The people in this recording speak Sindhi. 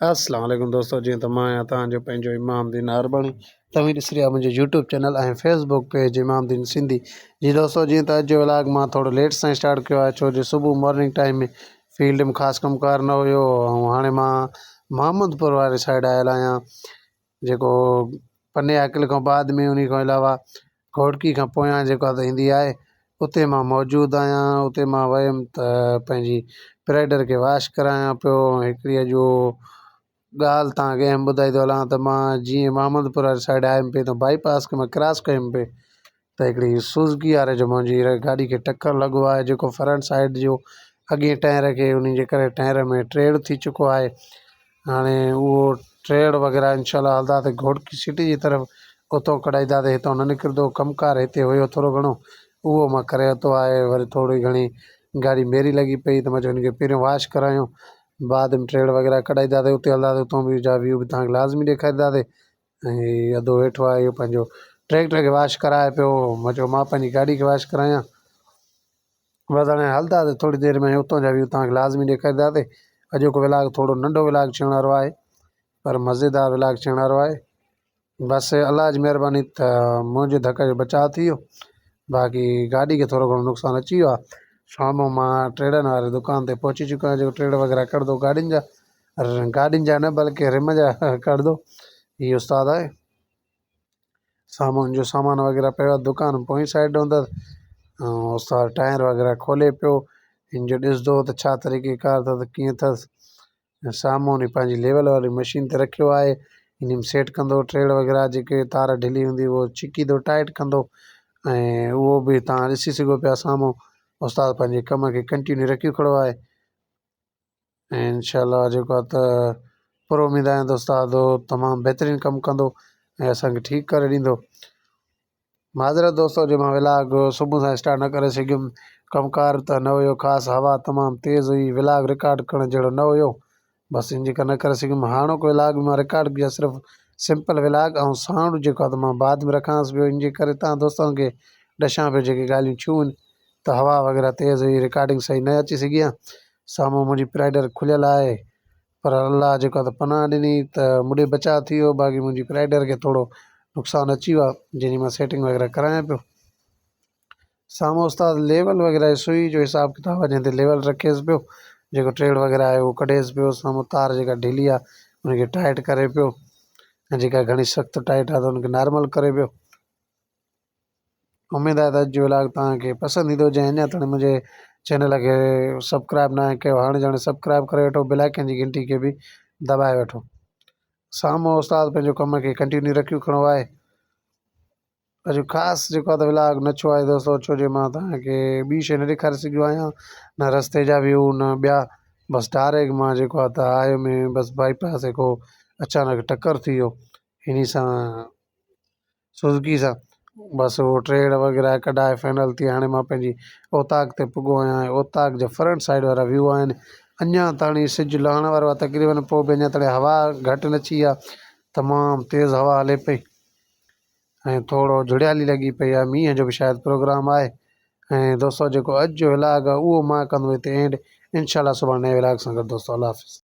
اسلام عليڪم دوستو جيئن ته مان آهيان توهان جو پنهنجو امام دين عرباڻي توهين ڏسي رهيا منهنجو YouTube channel ۽ Facebook page Imam Din Sindhi جي دوستو جيئن ته اڄ جو ولاگ مان ٿورو ليٽ سان اسٽارٽ ڪيو آهي ڇو جو صبح مارننگ ٽائيم ۾ فيلڊ ۾ خاص ڪم ڪار نه هيو ۽ هاڻي مان محمد پور واري سائيڊ آيل آهيان جيڪو پني عاقل کان بعد ۾ انهي کان علاوه گهوٽڪي کان پويان جيڪا ته ايندي آهي اتي مان موجود آهيان اتي مان ويم ته پنهنجي پرائيڊر کي واش ڪرايان پيو هڪڙي اڄ اهو ڳالهه توهان کي اهم ٻڌائي ٿو هلان ته مان جيئن محمد پور واري سائيڊ آيم پئي ته بائي پاس کي مان ڪراس ڪيم پئي ته هڪڙي سوزوڪي واري جو منهنجي گاڏي کي ٽڪر لڳو آهي جيڪو فرنٽ سائيڊ جو اڳئين ٽائر کي ان جي ڪري ٽائر ۾ ٽيڙ ٿي چڪو آهي هاڻي اهو ٽيڙ وغيره انشاء الله هلنداسين گهوٽڪي سٽي جي طرف اتان ڪڍائينداسين هتان نه نڪرندو ڪم ڪار هتي هيو ٿورو گهڻو اهو مان ڪري ورتو آهي وري ٿوري گهڻي گاڏي ميري لڳي پئي ته مان چيو هن کي پهريون واش ڪرايون بعد ۾ ٽيڙ وغيره ڪڍائينداسين اتي هلنداسين اتان به جا ويو به توهان کي لازمي ڏيکارينداسين ۽ ادو ويٺو آهي اهو پنهنجو ٽريڪٽر کي واش ڪرائي پيو مان چيو مان پنهنجي گاڏي کي واش ڪرايان بس هاڻي هلنداسين ٿوري دير ۾ اتان جا ويو توهان کي لازمي ڏيکارينداسين اڄوڪو ولاگ ٿورو ننڍو ولاگ ٿيڻ وارو آهي پر مزيدار ولاگ ٿيڻ وارو آهي بس الله جي مهرباني ته منهنجي ڌڪ جو بچاء ٿي ويو باقي گاڏي کي ٿورو گهڻو نقصان اچي ويو آهي شام جو مان ٽيڙن واري دڪان تي پهچي چڪو آهيان جيڪو ٽيڙ وغيره ڪڍندو گاڏين جا گاڏين جا نه بلڪه رم جا ڪڍندو هي استاد آهي سامهون جو سامان وغيره پيو آهي دڪان پوئين سائيڊ هوندس ۽ استاد ٽائر وغيره کولي پيو ان جو ڏسندو ته ڇا طريقي ڪار اٿس ڪيئن اٿس ۽ سامهون ئي پنهنجي ليول واري مشين تي رکيو آهي ان ۾ سيٽ ڪندو ٽيڙ وغيره جيڪي تار ڍلي هوندي اهو ڇڪيندو ٽائيٽ ڪندو ۽ اهو به تان ڏسي سگهو پيا سامهون استاد پنهنجي ڪم کي ڪنٽينيو رکيو کڙو آهي ۽ انشاء الله جيڪو آهي ته پر اميد آهيان ته استاد تمام بهترين ڪم ڪندو ۽ اسانکي ٺيڪ ڪري ڏيندو معذرت دوستو جو مان ولاگ صبح سان اسٽارٽ نه ڪري سگهيم ڪم ڪار ته نه هيو خاص هوا تمام تيز هئي ولاگ رڪارڊ ڪرڻ جهڙو نه هيو بس ان جي ڪري نه ڪري سگهيم هاڻوڪو ولاگ مان رڪارڊ ڪيو صرف سمپل ولاگ ۽ سائونڊ جيڪو آهي ته مان بعد ۾ رکانس پيو ان جي ڪري تان دوستن کي ڏسان پيو جيڪي ڳالهيون ٿيون آهن ته هوا وغيره تيز هئي رڪارڊنگ صحيح نه اچي سگهي آهي سامهون منهنجي پرائيڊر کليل آهي پر الله جيڪو آهي ته پناهه ڏني ته مون ڏي بچاء ٿي ويو باقي منهنجي پرائيڊر کي ٿورو نقصان اچي ويو آهي جنهن جي مان سيٽنگ وغيره ڪرايان پيو سامهون استاد ليول وغيره سوئي جو حساب ڪتاب آهي جنهن تي ليول رکيس پيو جيڪو ٽيڙ وغيره آهي اهو ڪڍيس پيو سامهون تار جيڪا ڍلي آهي ان کي ٽائيٽ ڪري پيو ۽ جيڪا گهڻي سخت ٽائيٽ آهي ته ان کي نارمل ڪري پيو اميد آهي ته اڄ جو ولاگ توهان کي پسند ايندو جنهن اڃا تائين منهنجي چينل کي سبسڪرائب ناهي ڪيو هاڻي ڄاڻي سبسڪرائب ڪري وٺو بيل آئيڪن جي گهنٽي کي به دٻائي وٺو سامهون استاد پنهنجو ڪم کي ڪنٽينيو رکيو کڻو آهي اڄ خاص جيڪو آهي ولاگ نه ڇو آهي دوستو ڇو جو مان توهان کي ٻي شي نه ڏيکاري سگهيو آهيان نه رستي جا ويو نه ٻيا بس ڊائريڪٽ مان جيڪو آهي ته آيو ۾ بس بائي پاس هڪ اچانڪ ٽڪر ٿي ويو انهي سان سوزوڪي سان بس اهو ٽيڙ وغيره ڪڍائي فائنل ٿي هاڻي مان پنهنجي اوطاق تي پڳو آهيان ۽ اوطاق جا فرنٽ سائيڊ وارا ويو آهن اڃا تاڻي سج لهڻ وارو آهي تقريبن پوء به اڃا تاڻي هوا گهٽ نه ٿي آهي تمام تيز هوا هلي پئي ۽ ٿورو جهڙيالي لڳي پئي آهي مينهن جو به شايد پروگرام آهي ۽ دوستو جيڪو اڄ جو ولاگ آهي اهو مان ڪندو هتي اينڊ انشاء الله سڀاڻي نئين ولاگ سان گڏ دوستو الله حافظ.